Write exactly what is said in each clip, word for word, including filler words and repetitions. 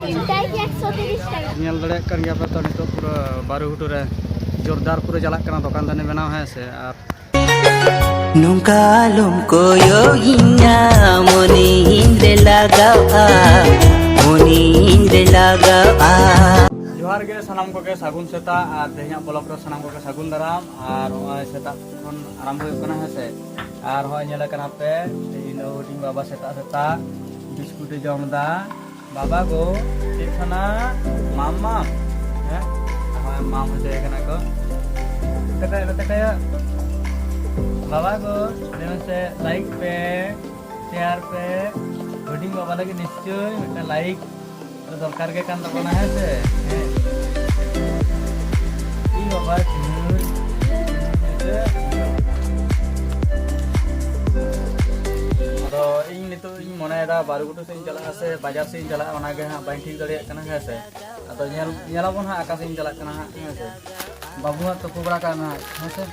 ᱢᱤᱫᱴᱟᱝ ᱜᱮ ᱮᱠᱥᱚ ᱛᱤᱨᱤᱥ ᱴᱟᱠᱟ᱾ ᱧᱮᱞ ᱫᱟᱲᱮᱭᱟᱜ ᱠᱟᱱ ᱜᱮᱭᱟ ᱯᱮ ᱛᱚ, ᱱᱤᱛᱚᱜ ᱯᱩᱨᱟᱹ ᱵᱟᱨᱩ ᱜᱷᱩᱴᱩ ᱨᱮ ᱡᱳᱨᱫᱟᱨ ᱯᱩᱨᱟᱹ ᱪᱟᱞᱟᱜ ᱠᱟᱱᱟ ᱫᱚᱠᱟᱱ ᱫᱟᱹᱱᱤ ᱵᱮᱱᱟᱣ, ᱦᱮᱸ ᱥᱮ᱾ ᱟᱨ ᱱᱚᱝᱠᱟ ᱟᱞᱚᱢ ᱠᱚᱭᱚᱜᱤᱧᱟ, ᱢᱚᱱᱮ ᱤᱧ ᱨᱮ ᱞᱟᱜᱟᱣᱼᱟ, ᱢᱚᱱᱮ ᱤᱧ ᱨᱮ ᱞᱟᱜᱟᱣᱼᱟ᱾ ᱡᱚᱦᱟᱨ ᱜᱮ ᱥᱟᱱᱟᱢ ᱠᱚᱜᱮ, ᱥᱟᱹᱜᱩᱱ ᱥᱮᱛᱟᱜ᱾ ᱟᱨ ᱛᱮᱦᱮᱧᱟᱜ ᱵᱞᱚᱜ ᱨᱮ ᱥᱟᱱᱟᱢ ᱠᱚᱜᱮ ᱥᱟᱹᱜᱩᱱ ᱫᱟᱨᱟᱢ᱾ ᱟᱨ ᱱᱚᱜᱼᱚᱭ ᱥᱮᱛᱟᱜ ᱠᱷᱚᱱ ᱟᱨᱟᱢᱵᱷᱚ ᱦᱩᱭᱩᱜ ᱠᱟᱱᱟ, ᱦᱮᱸ ᱥᱮ᱾ ᱟᱨ ᱱᱚᱜᱼᱚᱭ ᱧᱮᱞ ᱠᱟᱱᱟ ᱯᱮ, ᱤᱧ ᱫᱚ ᱦᱩᱰᱤᱧ ᱵᱟᱵᱟ ᱥᱮᱛᱟᱜ ᱥᱮᱛᱟᱜ ᱵᱤᱥᱠᱩᱴ ᱮ ᱡᱚᱢ ᱮᱫᱟ᱾ ᱵᱟᱵᱟ ᱜᱳ, ᱪᱮᱫ ᱠᱟᱱᱟ? ᱢᱟᱢ ᱢᱟᱢ? ᱦᱮᱸ? ᱦᱳᱭ, ᱢᱟᱢ ᱦᱚᱪᱚᱭᱮ ᱠᱟᱱᱟ ᱠᱚ᱾ ᱱᱚᱛᱮ ᱠᱷᱚᱡ, ᱱᱚᱛᱮ ᱠᱷᱚᱡ᱾ ᱵᱟᱵᱟ ᱜᱳ, ᱞᱟᱹᱭ ᱢᱮᱥᱮ, ᱞᱟᱭᱤᱠ ᱯᱮ, ᱥᱮᱭᱟᱨ ᱯᱮ᱾ ᱦᱩᱰᱤᱧ ᱵᱟᱵᱟ ᱞᱟᱹᱜᱤᱫ ᱱᱤᱥᱪᱳᱭ ᱢᱤᱫᱴᱟᱝ ᱞᱟᱭᱤᱠ ᱫᱚᱨᱠᱟᱨ ᱜᱮ ᱠᱟᱱ ᱛᱟᱵᱚᱱᱟ, ᱦᱮᱸ ᱥᱮ? ᱦᱮᱸ᱾ ᱤᱧ ᱵᱟᱵᱟ ᱪᱷᱩᱴ᱾ ᱟᱫᱚ ᱤᱧ ᱱᱤᱛᱚᱜ ᱤᱧ ᱢᱚᱱᱮᱭᱮᱫᱟ ᱵᱟᱨᱩᱜᱷᱩᱴᱩ ᱥᱮᱫ ᱤᱧ ᱪᱟᱞᱟᱜᱼᱟ ᱥᱮ ᱵᱟᱡᱟᱨ ᱥᱮᱫ ᱤᱧ ᱪᱟᱞᱟᱜᱼᱟ, ᱚᱱᱟᱜᱮ ᱦᱟᱸᱜ ᱵᱟᱹᱧ ᱴᱷᱤᱠ ᱫᱟᱲᱮᱭᱟᱜ ᱠᱟᱱᱟ, ᱦᱮᱸ ᱥᱮ᱾ ᱟᱫᱚ ᱧᱮᱞ, ᱧᱮᱞᱟᱵᱚᱱ ᱦᱟᱸᱜ ᱚᱠᱟ ᱥᱮᱫ ᱤᱧ ᱪᱟᱞᱟᱜ ᱠᱟᱱᱟ ᱦᱟᱸᱜ, ᱦᱮᱸ ᱥᱮ᱾ ᱵᱟᱹᱵᱩ ᱦᱟᱸᱜ ᱛᱩᱯᱩ ᱵᱟᱲᱟ ᱠᱟᱜ ᱢᱮ ᱦᱟᱸᱜ, ᱦᱮᱸ ᱥᱮ᱾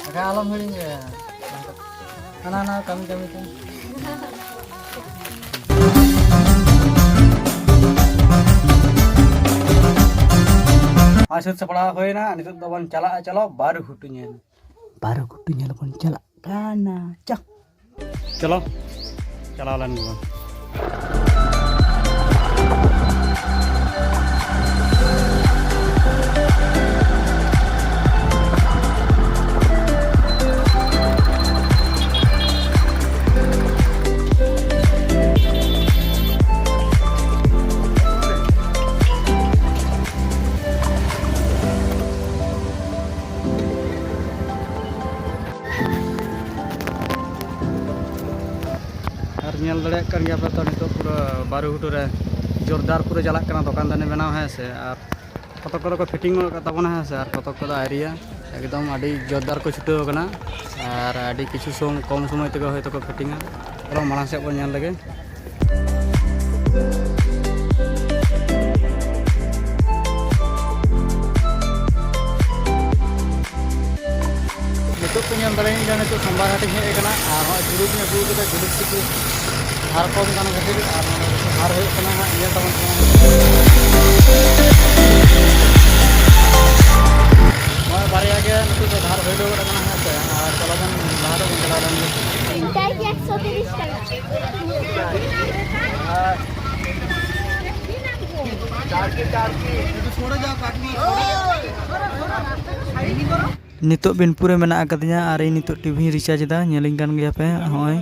ᱟᱠᱟ ᱟᱞᱚᱢ ᱦᱤᱲᱤᱧ ᱜᱮᱭᱟ᱾ ᱦᱟᱱᱟ ᱱᱟᱣᱟ ᱠᱟᱹᱢᱤ ᱠᱟᱹᱢᱤ ᱛᱮ᱾ ᱟᱨ ᱥᱟᱹᱛ ᱥᱟᱯᱲᱟᱣ ᱦᱩᱭᱱᱟ, ᱱᱤᱛᱚᱜ ᱫᱚᱵᱚᱱ ᱪᱟᱞᱟᱜᱼᱟ, ᱪᱚᱞᱚ ᱵᱟᱨᱩ ᱜᱷᱩᱴᱩ ᱧᱮᱞ᱾ ᱵᱟᱨᱩ ᱜᱷᱩᱴᱩ ᱧᱮᱞ ᱵᱚᱱ ᱪᱟᱞᱟᱜ ᱠᱟᱱᱟ, ᱪᱚ᱾ ᱪᱚᱞᱚ, ᱪᱟᱞᱟᱣ ᱞᱮᱱ ᱜᱮᱵᱚᱱ᱾ ᱟᱨ ᱧᱮᱞ ᱫᱟᱲᱮᱭᱟᱜ ᱠᱟᱱ ᱜᱮᱭᱟ ᱯᱮ ᱛᱚ, ᱱᱤᱛᱚᱜ ᱯᱩᱨᱟᱹ ᱵᱟᱨᱩ ᱜᱷᱩᱴᱩ ᱨᱮ ᱡᱳᱨᱫᱟᱨ ᱯᱩᱨᱟᱹ ᱪᱟᱞᱟᱜ ᱠᱟᱱᱟ ᱫᱚᱠᱟᱱ ᱫᱟᱹᱱᱤ ᱵᱮᱱᱟᱣ, ᱦᱮᱸ ᱥᱮ᱾ ᱟᱨ ᱠᱚᱛᱚᱠ ᱠᱚᱫᱚ ᱠᱚ ᱯᱷᱤᱴᱤᱝ ᱜᱚᱫ ᱠᱟᱜ ᱛᱟᱵᱚᱱᱟ, ᱦᱮᱸ ᱥᱮ, ᱟᱨ ᱠᱚᱛᱚᱠ ᱠᱚᱫᱚ ᱟᱭᱨᱤᱭᱟ᱾ ᱮᱠᱫᱚᱢ ᱟᱹᱰᱤ ᱡᱳᱨᱫᱟᱨ ᱠᱚ ᱪᱷᱩᱴᱟᱹᱣ ᱠᱟᱱᱟ᱾ ᱟᱨ ᱟᱹᱰᱤ ᱠᱤᱪᱷᱩ ᱥᱚᱢ-, ᱠᱚᱢ ᱥᱚᱢᱚᱭ ᱛᱮᱜᱮ ᱦᱚᱭᱛᱳ ᱠᱚ ᱯᱷᱤᱴᱤᱝᱟ᱾ ᱪᱚᱞᱚ ᱢᱟᱲᱟᱝ ᱥᱮᱫ ᱵᱚᱱ ᱧᱮᱞ ᱞᱮᱜᱮ᱾ ᱱᱤᱛᱚᱜ ᱯᱮ ᱧᱮᱞ ᱫᱟᱲᱮᱭᱟᱹᱧ ᱠᱟᱱᱟ, ᱱᱤᱛᱚᱜ ᱥᱳᱢᱵᱟᱨ ᱦᱟᱴ ᱤᱧ ᱦᱮᱡ ᱟᱠᱟᱱᱟ᱾ ᱟᱨ ᱱᱚᱜᱼᱚᱭ ᱡᱩᱞᱩᱯ ᱤᱧ ᱟᱹᱜᱩ ᱠᱟᱫᱟ, ᱡᱩᱞᱩᱯ ᱠᱤᱪᱷᱩ ᱫᱷᱟᱨ ᱠᱚᱢ ᱠᱟᱱᱟ ᱠᱷᱟᱹᱛᱤᱨ ᱟᱨ ᱱᱚᱰᱮ ᱫᱷᱟᱨ ᱦᱩᱭᱩᱜ ᱠᱟᱱᱟ ᱦᱟᱸᱜ, ᱧᱮᱞ ᱛᱟᱵᱚᱱ ᱯᱮ᱾ ᱱᱚᱜᱼᱚᱭ ᱵᱟᱨᱭᱟ ᱜᱮ ᱱᱤᱛᱚᱜ ᱫᱚ ᱫᱷᱟᱨ ᱦᱩᱭ ᱩᱰᱩᱠ ᱟᱠᱟᱱᱟ ᱦᱮᱸ ᱥᱮ, ᱟᱨ ᱪᱟᱞᱟᱣ ᱵᱚᱱ ᱞᱟᱦᱟ ᱥᱮᱫ ᱵᱚᱱ ᱪᱟᱞᱟᱣ ᱞᱮᱱ ᱜᱮ᱾ ᱮᱠᱥᱚ ᱛᱤᱨᱤᱥ ᱴᱟᱠᱟ᱾ ᱱᱤᱛᱚᱜ ᱵᱤᱱᱯᱩᱨ ᱨᱮ ᱢᱮᱱᱟᱜ ᱟᱠᱟᱫᱤᱧᱟ ᱟᱨ ᱤᱧ ᱱᱤᱛᱚᱜ ᱴᱤᱵᱷᱤᱧ ᱨᱤᱪᱟᱨᱡᱽ ᱮᱫᱟ, ᱧᱮᱞᱤᱧ ᱠᱟᱱ ᱜᱮᱭᱟ ᱯᱮ᱾ ᱱᱚᱜᱼᱚᱭ